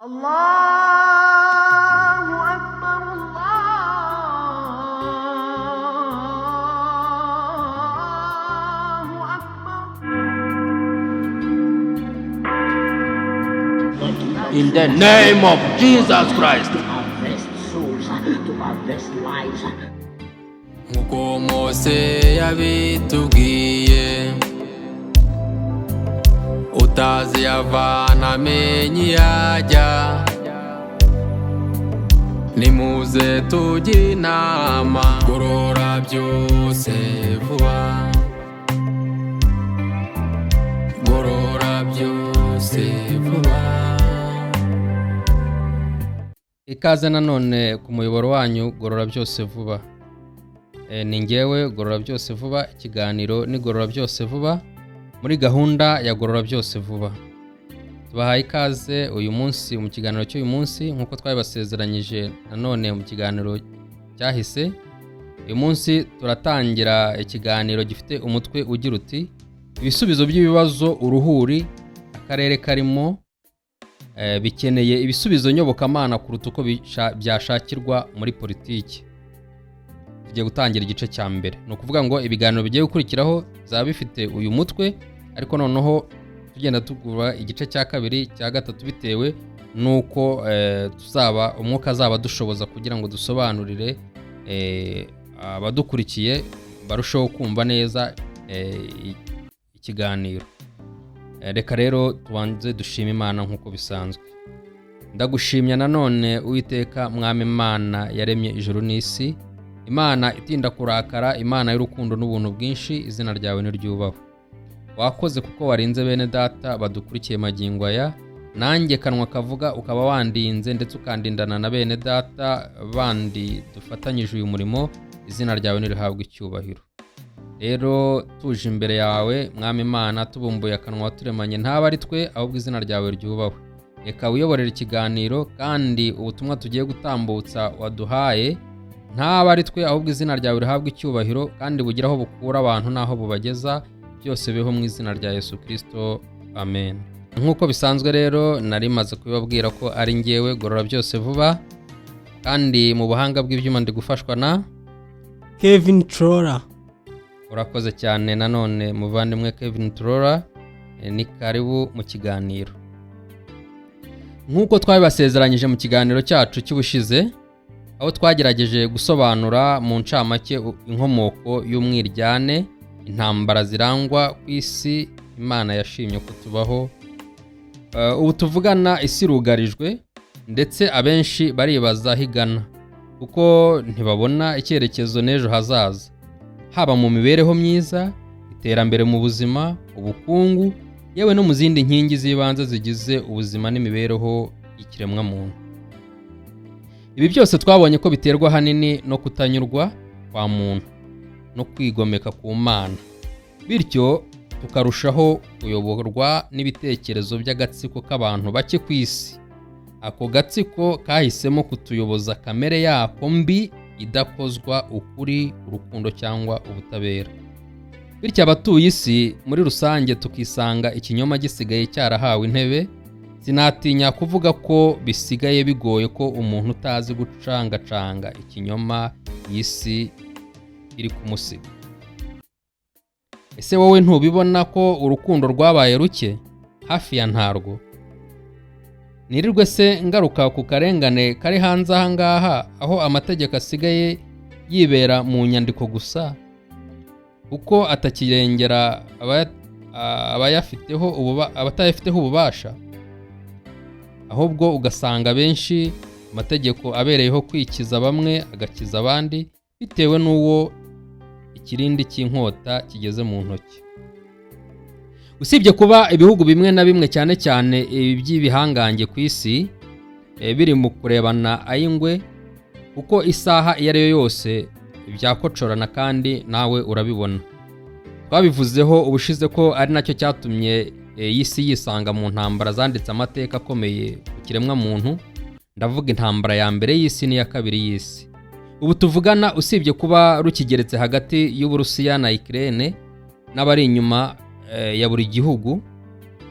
الله أكبر الله أكبر. In the name of Jesus Christ. To harvest souls, to harvest lives. Nk'uko Mose yabitubwiye, utazi yavana amenye iyo ajya. Nimuze tujye inama, gorora byose vuba, gorora byose vuba. Ikaze nanone ku muyoboro wanyu Gorora Byose Vuba. Ni ngewe Gorora Byose Vuba, ikiganiro ni Gorora Byose Vuba muri gahunda ya Gorora Byose Vuba. Tubahaye ikaze uyu munsi mu kiganiro cy'uyu munsi, nk'uko twabibasezeranyije nanone mu kiganiro cyahise. Uyu munsi turatangira ikiganiro gifite umutwe ugira uti: "Ibisubizo by'ibibazo uruhuri akarere karimo bikeneye ibisubizo nyobokamana kuruta uko byashakirwa muri politiki." Tugiye gutangira igice cya mbere. Ni ukuvuga ngo ibiganiro bigiye gukurikiraho bizaba bifite uyu mutwe, ariko noneho tugenda tugura igice cya kabiri, cya gatatu, bitewe n'uko tuzaba umwuka azaba dushoboza kugira ngo dusobanurire abadukurikiye barusheho kumva neza ikiganiro. Reka rero tubanze dushime Imana nk'uko bisanzwe. Ndagushimya nanone, Uwiteka Mwami Imana yaremye ijuru n'isi, Imana itinda kurakara, Imana y'urukundo n'ubuntu bwinshi, izina ryawe niryubahwe. Wakoze kuko warinze bene data badukurikiye magingo aya, nanjye kanwa kavuga ukaba wandinze, ndetse ukandindana na bene data bandi dufatanyije uyu murimo. Izina ryawe nirihabwe icyubahiro. Rero tuje imbere yawe, Mwami Imana, tubumbuye akanwa waturemanye, ntaba ari twe, ahubwo izina ryawe ryubahwe. Reka wiyoborere ikiganiro, kandi ubutumwa tugiye gutambutsa waduhaye ntaba ari twe, ahubwo izina ryawe rihabwe icyubahiro, kandi bugire aho bukura abantu n'aho bubageza. Byose bibeho mu izina rya Yesu Kirisito, amen. Nk'uko bisanzwe rero, nari maze kubibabwira ko ari ngewe Gorora Byose Vuba, kandi mu buhanga bw'ibyuma ndi gufashwa na Kevin Trora. Urakoze cyane nanone, muvandimwe Kevin Turora. Ni karibu mu kiganiro. Nk'uko twabibasezeranyije mu kiganiro cyacu cy'ubushize, aho twagerageje gusobanura mu ncamake inkomoko y'umwiryane, intambara zirangwa ku isi Imana yashimye ko tubaho. Ubu tuvugana isi irugarijwe, ndetse abenshi baribaza aho igana, kuko ntibabona icyerekezo n'ejo hazaza, haba mu mibereho myiza, iterambere mu buzima, ubukungu, yewe no mu zindi nkingi z'ibanze zigize ubuzima n'imibereho y'ikiremwamuntu. Ibi byose twabonye ko biterwa ahanini no kutanyurwa kwa muntu no kwigomeka ku Mana, bityo tukarushaho kuyoborwa n'ibitekerezo by'agatsiko k'abantu bake ku isi. Ako gatsiko kahisemo kutuyoboza kamere yako mbi idakozwa ukuri, urukundo cyangwa ubutabera, bityo abatuye isi muri rusange tukisanga ikinyoma gisigaye cyarahawe intebe. Sinatinya kuvuga ko bisigaye bigoye ko umuntu utazi gucangacanga ikinyoma y'isi iri kumusiga. Ese wowe ntubibona ko urukundo rwabaye ruke, hafi ya ntarwo? Nirirwe se ngaruka ku karengane kari hanze aha ngaha, aho amategeko asigaye yibera mu nyandiko gusa, kuko atakirengera abatayafiteho ububasha, ahubwo ugasanga benshi amategeko abereyeho kwikiza bamwe agakiza abandi, bitewe n'uwo ikirindi cy'inkota kigeze mu ntoki? Usibye kuba ibihugu bimwe na bimwe, cyane cyane iby'ibihangange ku isi, biri mu kurebana ay'ingwe, kuko isaha iyo ari yo yose byakocorana, kandi nawe urabibona, twabivuzeho ubushize ko ari nacyo cyatumye iyi si yisanga mu ntambara zanditse amateka akomeye ku kiremwamuntu. Ndavuga intambara ya mbere y'isi n'iya kabiri y'isi. Ubu tuvugana, usibye kuba rukigeretse hagati y'Uburusiya na Ukraine n'abari inyuma ya buri gihugu,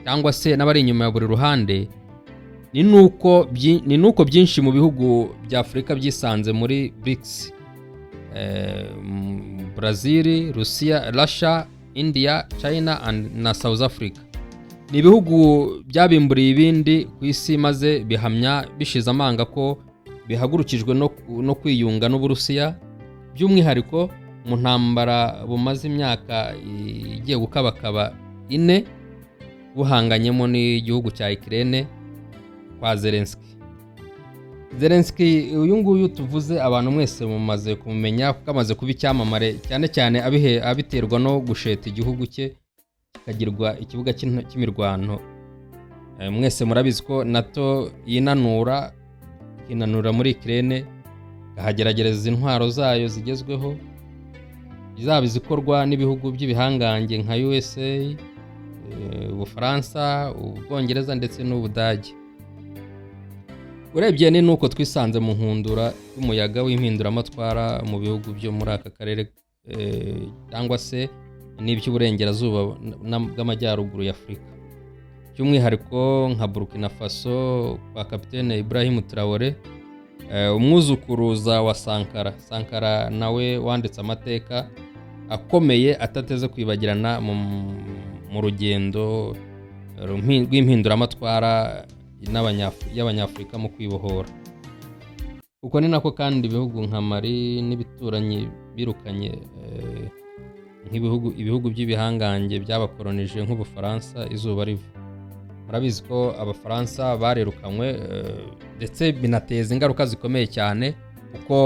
cyangwa se n'abari inyuma ya buri ruhande, Ni nuko byinshi mu bihugu bya Afurika byisanze muri BRICS: Brazil, Rusiya, Russia, India, China na South Africa. Ni ibihugu byabimburiye ibindi ku isi, maze bihamya bishize amanga ko bihagurukijwe no kwiyunga n'Uburusiya, by'umwihariko mu ntambara bumaze imyaka igiye gukabakaba 4 buhanganyemo n'igihugu cya Ukraine kwa Zelensky. Zelensky uyu nguyu tuvuze, abantu mwese mumaze kumumenya kuko amaze kuba icyamamare, cyane cyane abiterwa no gusheta igihugu cye kikagirwa ikibuga cy'imirwano. Mwese murabizi ko NATO yinanura, ikinanura muri Ukraine, ikahageragereza intwaro zayo zigezweho, zaba izikorwa n'ibihugu by'ibihangange nka USA, Ubufaransa, Ubwongereza ndetse n'Ubudage. Urebye ni nuko twisanze mu nkundura y'umuyaga w'impinduramatwara mu bihugu byo muri aka karere, cyangwa se n'iby'uburengerazuba bw'amajyaruguru ya Afurika, by'umwihariko nka Burkina Faso kwa Kapitene Ibrahim Traore, umwuzukuruza wa Sankara. Sankara nawe wanditse amateka akomeye atateze kwibagirana mu rugendo rw'impinduramatwara y'Abanyafurika mu kwibohora. Uko ni nako kandi ibihugu nka Mali n'ibituranyi birukanye nk'ibihugu ibihugu by'ibihangange byabakoronije nk'Ubufaransa izuba riva. Murabizi ko Abafaransa barirukanywe, ndetse binateza ingaruka zikomeye cyane, kuko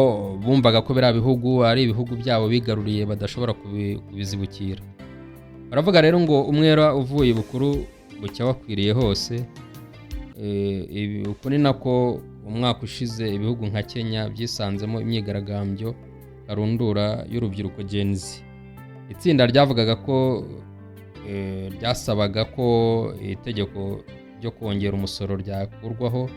bumvaga ko biriya bihugu ari ibihugu byabo bigaruriye, badashobora kubizibukira. Baravuga rero ngo umwera uvuye ibukuru bucya wakwiriye hose. Uku ni nako umwaka ushize ibihugu nka Kenya byisanzemo imyigaragambyo karundura y'urubyiruko Gen Z, itsinda ryavugaga ko ryasabaga ko itegeko ryo kongera umusoro ryakurwaho,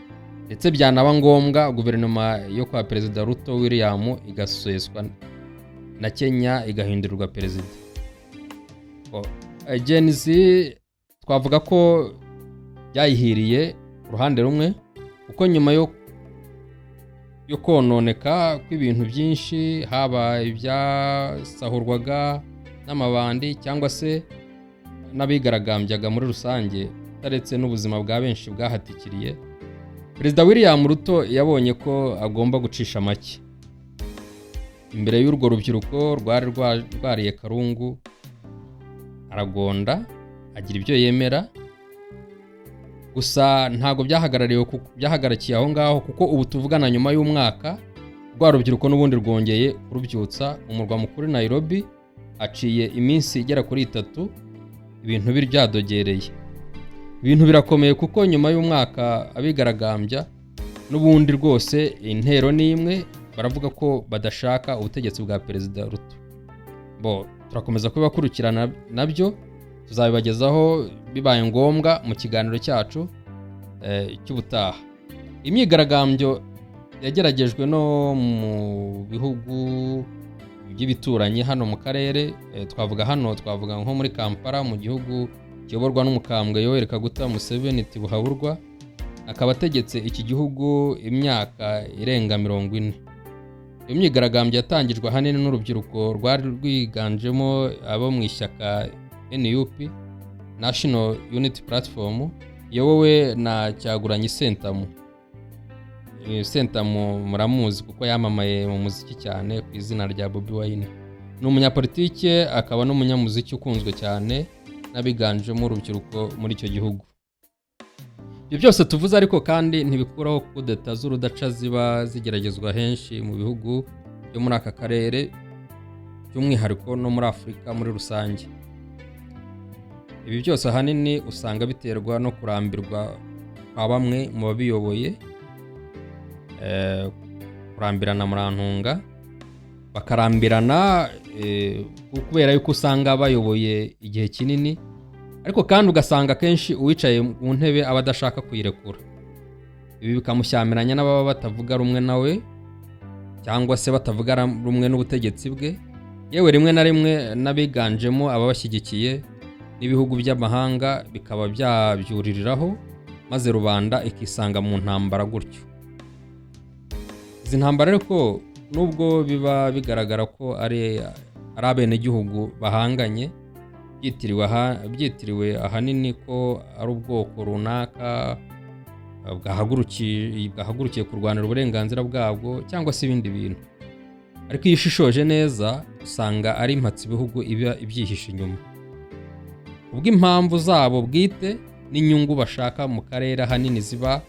ndetse byanaba ngombwa guverinoma yo kwa Perezida Ruto William igaseswa na Kenya igahindurirwa perezida. Gen Z twavuga ko byayihiriye ku ruhande rumwe, kuko nyuma yo kononeka kw'ibintu byinshi, haba ibyasahurwaga n'amabandi cyangwa se n'abigaragambyaga muri rusange, utaretse n'ubuzima bwa benshi bwahatikiriye, Perezida William Ruto yabonye ko agomba gucisha make imbere y'urwo rubyiruko rwari rwariye karungu. Aragonda, agira ibyo yemera. Gusa ntabwo byahagarariye aho ngaho, kuko ubu tuvugana, nyuma y'umwaka, rwa rubyiruko n'ubundi rwongeye kurubyutsa mu murwa mukuru Nairobi. Haciye iminsi igera kuri 3 ibintu biri byadogereye, ibintu birakomeye, kuko nyuma y'umwaka abigaragambya n'ubundi rwose intero ni imwe: baravuga ko badashaka ubutegetsi bwa Perezida Ruto. Bo turakomeza kubibakurikirana, nabyo tuzabibagezaho bibaye ngombwa mu kiganiro cyacu cy'ubutaha. Imyigaragambyo yageragejwe no mu bihugu by'ibituranyi hano mu karere. Twavuga hano, twavuga nko muri Kampala, mu gihugu kiyoborwa n'umukambwe Yoweri Kaguta Museveni Tibuhaburwa, akaba ategetse iki gihugu imyaka irenga 40. Iyo myigaragambyo yatangijwe ahanini n'urubyiruko rwari rwiganjemo abo mu ishyaka NUP, National Unity Platform, iyobowe na Kyagulanyi Ssentamu. Sentamu muramuzi kuko yamamaye mu muziki cyane ku izina rya Bobi Wine. Ni umunyapolitike akaba n'umunyamuziki ukunzwe cyane n'abiganjemo urubyiruko muri icyo gihugu. Ibyo byose tuvuze ariko kandi ntibikuraho kudeta z'urudaca ziba zigeragezwa henshi mu bihugu byo muri aka karere, by'umwihariko no muri Afurika muri rusange. Ibi byose ahanini usanga biterwa no kurambirwa kwa bamwe mu babiyoboye, kurambirana, murantunga, bakarambirana kubera yuko usanga bayoboye igihe kinini, ariko kandi ugasanga akenshi uwicaye mu ntebe aba adashaka kuyirekura. Ibi bikamushyamiranya n'ababa batavuga rumwe nawe cyangwa se batavuga rumwe n'ubutegetsi bwe, yewe rimwe na rimwe n'abiganjemo ababashyigikiye n'ibihugu by'amahanga bikaba byabyuririraho, maze Maze rubanda ikisanga mu ntambara gutyo. Izi ntambara ariko, nubwo biba bigaragara ko ari abenegihugu bahanganye, byitiriwe ahanini ko ari ubwoko runaka bwahagurukiye kurwanira uburenganzira bwabwo cyangwa se ibindi bintu, ariko iyo ushishoje neza usanga ari mpatsibihugu iba ibyihishe inyuma kubw'impamvu zabo bwite n'inyungu bashaka mu karere, ahanini ziba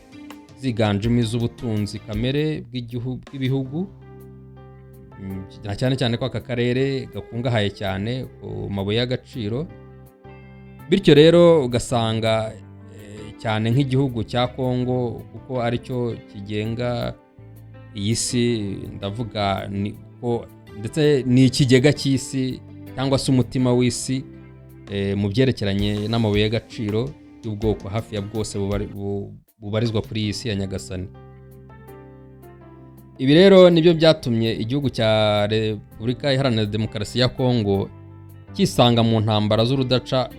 ziganjemo iz'ubutunzi kamere bw'ibihugu, na cyane cyane ko aka karere gakungahaye cyane ku mabuye y'agaciro. Bityo rero ugasanga cyane nk'igihugu cya Kongo, kuko aricyo kigenga iyi si, ndavuga ni ko ndetse ni ikigega cy'isi cyangwa se umutima w'isi mu byerekeranye n'amabuye y'agaciro y'ubwoko hafi ya bwose bubarizwa kuri iyi si ya Nyagasani. Ibi rero nibyo byatumye igihugu cya Repubulika Iharanira Demokarasi ya Kongo kisanga mu ntambara z'urudaca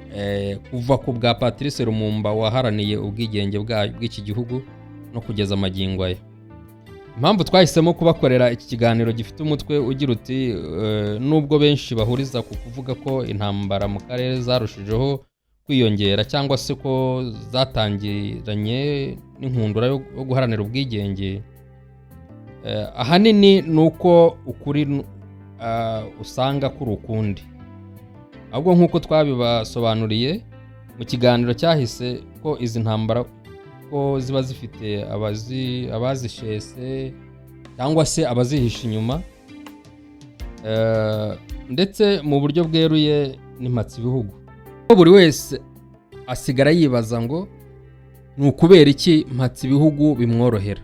kuva ku bwa Patrice Lumumba waharaniye ubwigenge bw'iki gihugu no kugeza amagingo aya. Impamvu twahisemo kubakorera iki kiganiro gifite umutwe ugira uti "Nubwo benshi bahuriza ku kuvuga ko intambara mu karere zarushijeho kwiyongera cyangwa se ko zatangiranye n'inkundura yo guharanira ubwigenge", ahanini ni uko ukuri usanga kuri ukundi. Ahubwo nk'uko twabibasobanuriye mu kiganiro cyahise, ko izi ntambara ko ziba zifite abazishese cyangwa se abazihisha inyuma, ndetse mu buryo bweruye n'impatsibihugu, buri wese asigara yibaza ngo ni ukubera iki mpatsibihugu bimworohera.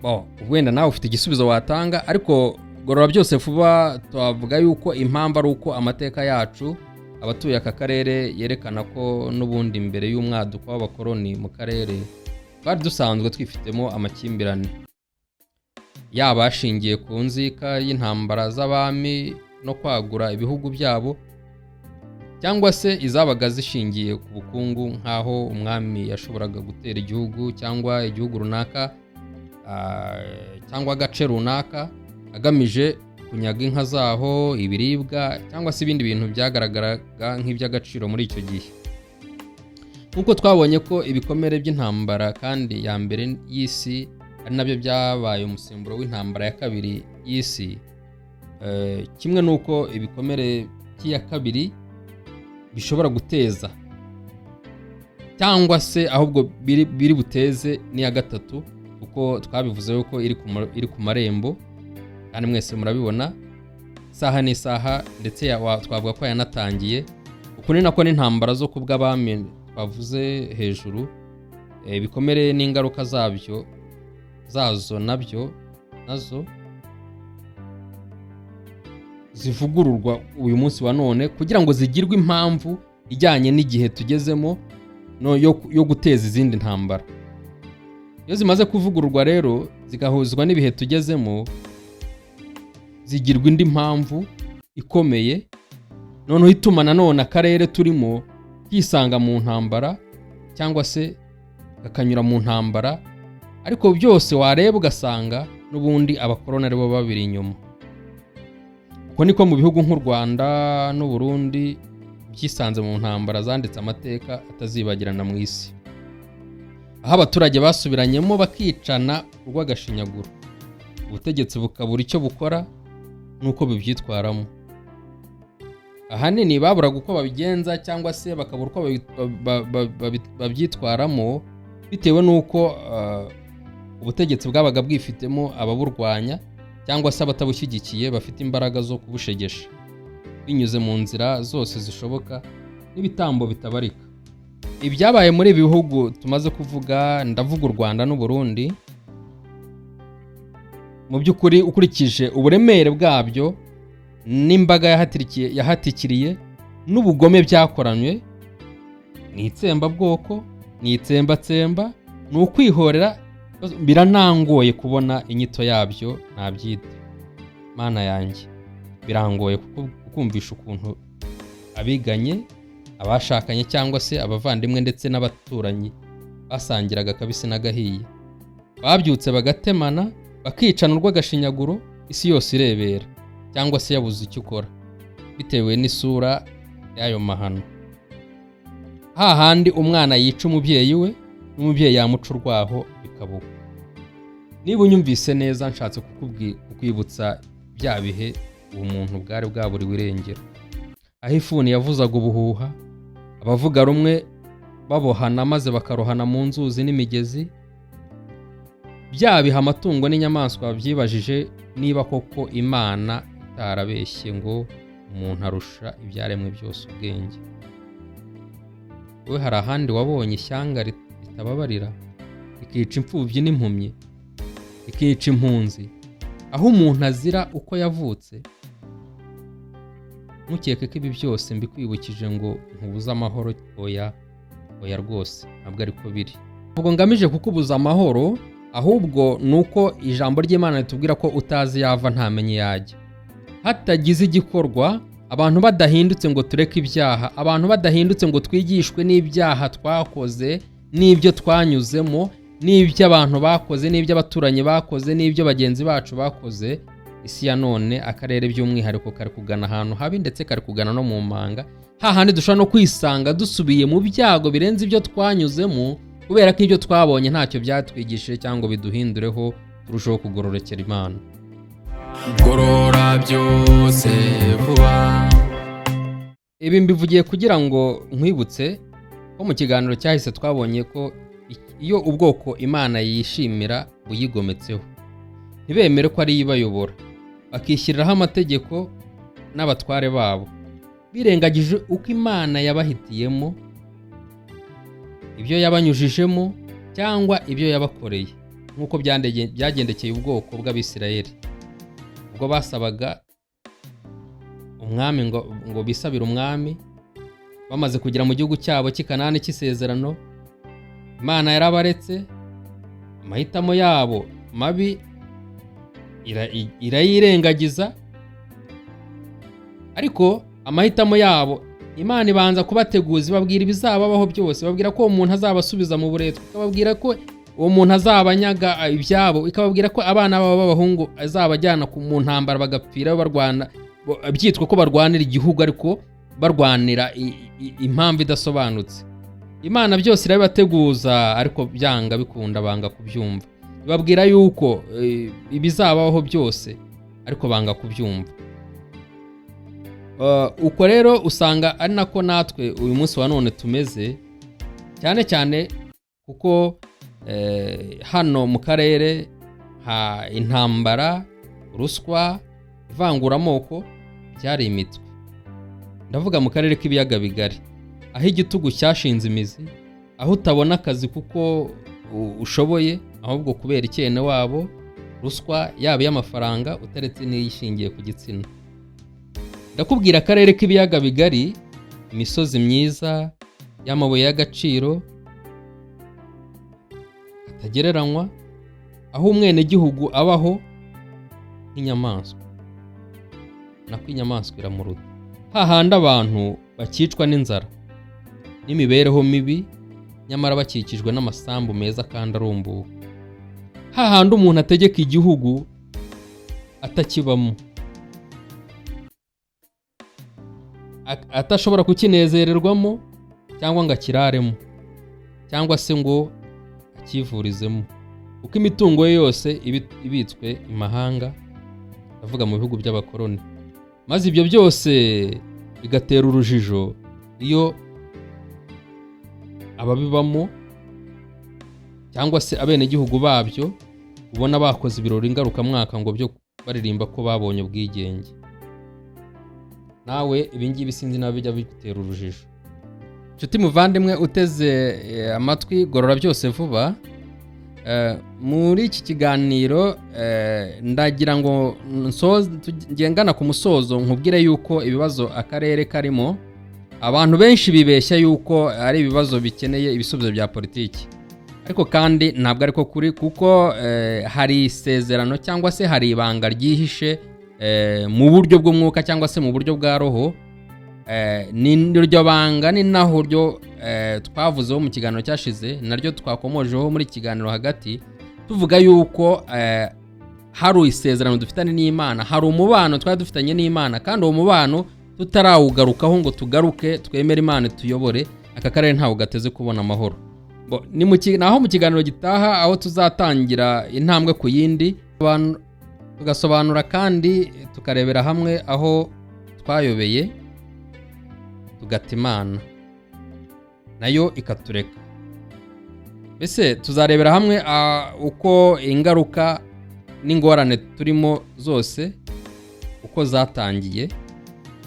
Bo, wenda nawe ufite igisubizo watanga, ariko gorora byose vuba twavuga yuko impamvu ari uko amateka yacu abatuye aka karere yerekana ko n'ubundi mbere y'umwaduko w'abakoloni mu karere twari dusanzwe twifitemo amakimbirane, yaba ashingiye ku nzika y'intambara z'abami no kwagura ibihugu byabo, cyangwa se izabaga zishingiye ku bukungu, nk'aho umwami yashoboraga gutera igihugu cyangwa igihugu runaka cyangwa agace runaka agamije kunyaga inka zaho, ibiribwa cyangwa se ibindi bintu byagaragaraga nk'iby'agaciro muri icyo gihe. Nk'uko twabonye ko ibikomere by'intambara kandi ya mbere y'isi ari nabyo byabaye umusemburo w'intambara ya kabiri y'isi, kimwe n'uko ibikomere by'iya kabiri bishobora guteza cyangwa se ahubwo biri buteze n'iya gatatu, kuko twabivuze yuko iri ku marembo kandi mwese murabibona isaha n'isaha, ndetse twavuga ko yanatangiye. Uku ni nako n'intambara zo ku bw'abami twavuze hejuru, ibikomere n'ingaruka zabyo zazo nabyo nazo zivugururwa uyu munsi wa none kugira ngo zigirwe impamvu ijyanye n'igihe tugezemo no yo guteza izindi ntambara. Iyo zimaze kuvugururwa rero zigahuzwa n'ibihe tugezemo, zigirwa indi mpamvu ikomeye noneho ituma nanone akarere turimo kisanga mu ntambara cyangwa se kakanyura mu ntambara, ariko byose wareba ugasanga n'ubundi abakoroni aribo babiri inyuma. Uko niko mu bihugu nk'u Rwanda n'u Burundi byisanze mu ntambara zanditse amateka atazibagirana mu isi, aho abaturage basubiranyemo bakicana urw'agashinyaguro, ubutegetsi bukabura icyo bukora n'uko bubyitwaramo. Ahanini baburaga uko babigenza cyangwa se bakabura uko babyitwaramo bitewe n'uko ubutegetsi bwabaga bwifitemo ababurwanya cyangwa se abatabushyigikiye bafite imbaraga zo kubushegesha binyuze mu nzira zose zishoboka n'ibitambo bitabarika. Ibyabaye muri ibi bihugu tumaze kuvuga, ndavuga u Rwanda n'u Burundi, mu by'ukuri ukurikije uburemere bwabyo n'imbaga yahatikiriye n'ubugome byakoranywe, ni itsembabwoko, ni itsembatsemba, ni ukwihorera. Biranangoye kubona inyito yabyo nabyita. Mana yanjye, birangoye kukumvisha ukuntu abiganye Abashakanye cyangwa se abavandimwe ndetse n'abaturanyi basangiraga akabisi n'agahiye, babyutse bagatemana, bakicana urw'agashinyaguro, isi yose irebera cyangwa se yabuze icyo ukora bitewe n'isura y'ayo mahano. Hahandi umwana yica umubyeyi we, n'umubyeyi yamuca urwaho, bikaba uko. Niba unyumvise neza, nshatse kukwibutsa bya bihe ubumuntu bwari bwaburiwe irengero, aho ifuni yavuzaga ubuhuha, abavuga rumwe babohana maze bakarohana mu nzuzi n'imigezi. Bya bihe amatungo n'inyamaswa byibajije niba koko Imana itarabeshye ngo umuntu arusha ibyaremwe byose ubwenge. Wowe hari ahandi wabonye ishyanga ritababarira, rikica imfubyi n'impumyi, rikica impunzi, aho umuntu azira uko yavutse? Ntukeke ko ibi byose mbikwibukije ngo nkubuze amahoro. Oya, oya rwose, ntabwo ariko biri. Ntabwo ngamije kukubuza amahoro, ahubwo ni uko ijambo ry'Imana ritubwira ko utazi yava ntamenye yajya. Hatagize igikorwa, abantu badahindutse ngo tureke ibyaha, abantu badahindutse ngo twigishwe n'ibyaha twakoze, n'ibyo twanyuzemo, n'ibyo abantu bakoze, n'ibyo abaturanyi bakoze, n'ibyo bagenzi bacu bakoze, isi ya none, akarere by'umwihariko, kari kugana ahantu habi, ndetse kari kugana no mu manga, hahandi dushobora no kwisanga dusubiye mu byago birenze ibyo twanyuzemo, kubera ko ibyo twabonye ntacyo byatwigishije cyangwa ngo biduhindureho turusheho kugororokera Imana. Gorora byose vuba. Ibi mbivugiye kugira ngo nkwibutse ko mu kiganiro cyahise twabonye ko iyo ubwoko Imana yishimira buyigometseho, ntibemere ko ariyo ibayobora, bakishyiriraho amategeko n'abatware babo, birengagije uko Imana yabahitiyemo, ibyo yabanyujijemo cyangwa ibyo yabakoreye, nk'uko byagendekeye ubwoko bw'Abisirayeli ubwo basabaga umwami ngo bisabire umwami bamaze kugera mu gihugu cyabo cy'i Kanani cy'isezerano. Imana yarabaretse, amahitamo yabo mabi irayirengagiza. Ariko amahitamo yabo, Imana ibanza kubateguza, ibabwira ibizababaho byose, ibabwira ko uwo muntu azabasubiza mu buretwa, ikababwira ko uwo muntu azabanyaga ibyabo, ikababwira ko abana babo b'abahungu azabajyana mu ntambara bagapfira barwana, byitwa ko barwanira igihugu, ariko barwanira impamvu idasobanutse. Imana byose irabibateguza, ariko byanga bikunda banga kubyumva. Ibabwira yuko ibizabaho byose, ariko banga kubyumva. Uko rero usanga ari nako natwe uyu munsi wa none tumeze, cyane cyane kuko hano mu karere ha intambara, ruswa, ivanguramoko byari imitwe. Ndavuga mu karere k'Ibiyaga Bigari, aho igitugu cyashinze imizi, aho utabona akazi kuko ushoboye, ahubwo kubera icyene wabo, ruswa yaba iy'amafaranga, utaretse n'iyishingiye ku gitsina. Ndakubwira akarere k'Ibiyaga Bigari, imisozi myiza y'amabuye y'agaciro atagereranywa, aho umwenegihugu abaho nk'inyamaswa, nako inyamaswa iramuruta, hahandi abantu bakicwa n'inzara n'imibereho mibi, nyamara bakikijwe n'amasambu meza kandi arumbuka, hahandi umuntu ategeka igihugu atakibamo, atashobora kukinezererwamo cyangwa ngo akiraremo cyangwa se ngo akivurizemo, kuko imitungo ye yose iba ibitswe imahanga, ndavuga mu bihugu by'abakoloni. Maze ibyo byose bigatera urujijo iyo ababibamo cyangwa se abenegihugu babyo ubona bakoze ibirori ngarukamwaka ngo byo baririmba ko babonye ubwigenge. Nawe ibingibi sinzi nawe bijya bigutera urujijo. Nshuti muvandimwe uteze amatwi Gorora Byose Vuba, muri iki kiganiro ndagira ngo ngengana ku musozo, nkubwire yuko ibibazo akarere karimo, abantu benshi bibeshya yuko ari ibibazo bikeneye ibisubizo bya politiki, ariko kandi ntabwo ariko kuri, kuko hari isezerano cyangwa se hari ibanga ryihishe mu buryo bw'umwuka cyangwa se mu buryo bwa roho. Ni iryo banga, ni naho ryo twavuzeho mu kiganiro cyashize, naryo twakomojeho muri iki kiganiro hagati, tuvuga yuko hari isezerano dufitanye n'Imana, hari umubano twari dufitanye n'Imana, kandi uwo mubano tutarawugarukaho ngo tugaruke twemere Imana tuyobore, aka karere ntabwo gateze kubona amahoro. Naho mu kiganiro gitaha, aho tuzatangira intambwe ku yindi, tugasobanura kandi tukarebera hamwe aho twayobeye, tugata Imana nayo ikatureka. Mbese tuzarebera hamwe uko ingaruka n'ingorane turimo zose uko zatangiye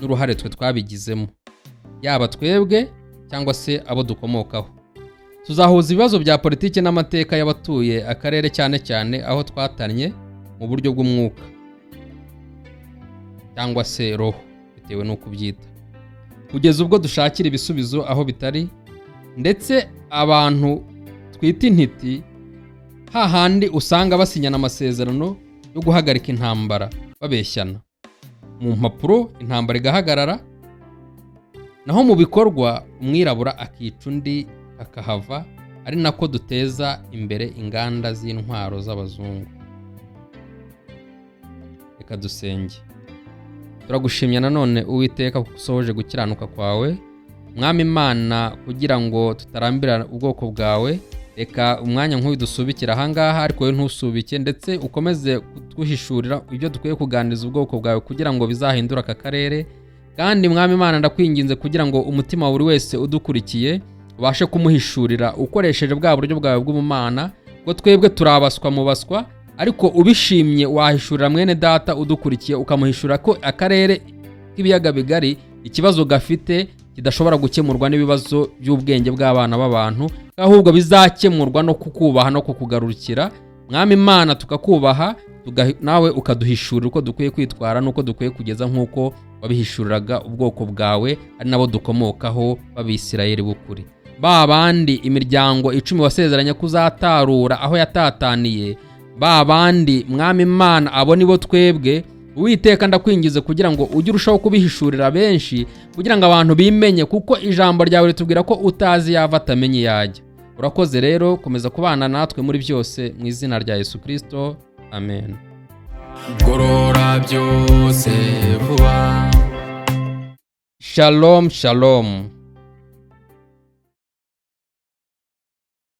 n'uruhare twe twabigizemo, yaba twebwe cyangwa se abo dukomokaho. Tuzahuza ibibazo bya politiki n'amateka y'abatuye akarere, cyane cyane aho twatannye mu buryo bw'umwuka cyangwa se roho, bitewe n'uko ubyita, kugeza ubwo dushakira ibisubizo aho bitari, ndetse abantu twita intiti, hahandi usanga basinyana amasezerano yo guhagarika intambara, babeshyana mu mpapuro, intambara igahagarara, naho mu bikorwa umwirabura akica undi akahava, ari nako duteza imbere inganda z'intwaro z'abazungu. Reka dusenge. Turagushimye nanone, Uwiteka, kuko usohoje gukiranuka kwawe. Mwami Imana, kugira ngo tutarambira ubwoko bwawe, reka umwanya nk'uyu dusubikira ahangaha, ariko wowe ntusubike, ndetse ukomeze kuduhishurira ibyo dukwiye kuganiriza ubwoko bwawe kugira ngo bizahindure aka karere. Kandi Mwami Imana, ndakwinginze kugira ngo umutima wa buri wese udukurikiye ubashe kumuhishurira ukoresheje bwa buryo bwawe bw'ubumana, ngo twebwe turabaswa mu baswa, ariko ubishimye wahishurira mwene data udukurikiye, ukamuhishurira ko akarere k'Ibiyaga Bigari ikibazo gafite kidashobora gukemurwa n'ibibazo by'ubwenge bw'abana b'abantu, ahubwo bizakemurwa no kukubaha no kukugarukira. Mwami Imana, tukakubaha, nawe ukaduhishurira uko dukwiye kwitwara n'uko dukwiye kugeza, nk'uko wabihishuriraga ubwoko bwawe, ari nabo dukomokaho b'Abisirayeli b'ukuri, ba bandi imiryango 10 wasezeranye ko uzatarura aho yatataniye, ba bandi. Mwami Imana, abo nibo twebwe. Uwiteka, ndakwingize kugira ngo ujye urushaho kubihishurira benshi, kugira ngo abantu bimenye, kuko ijambo ryawe ritubwira ko utazi yava atamenye iyo ajya. Urakoze rero, komeza kubana natwe muri byose, mu izina rya Yesu Kirisito, amen. Gorora byose vuba. Shalom, shalom.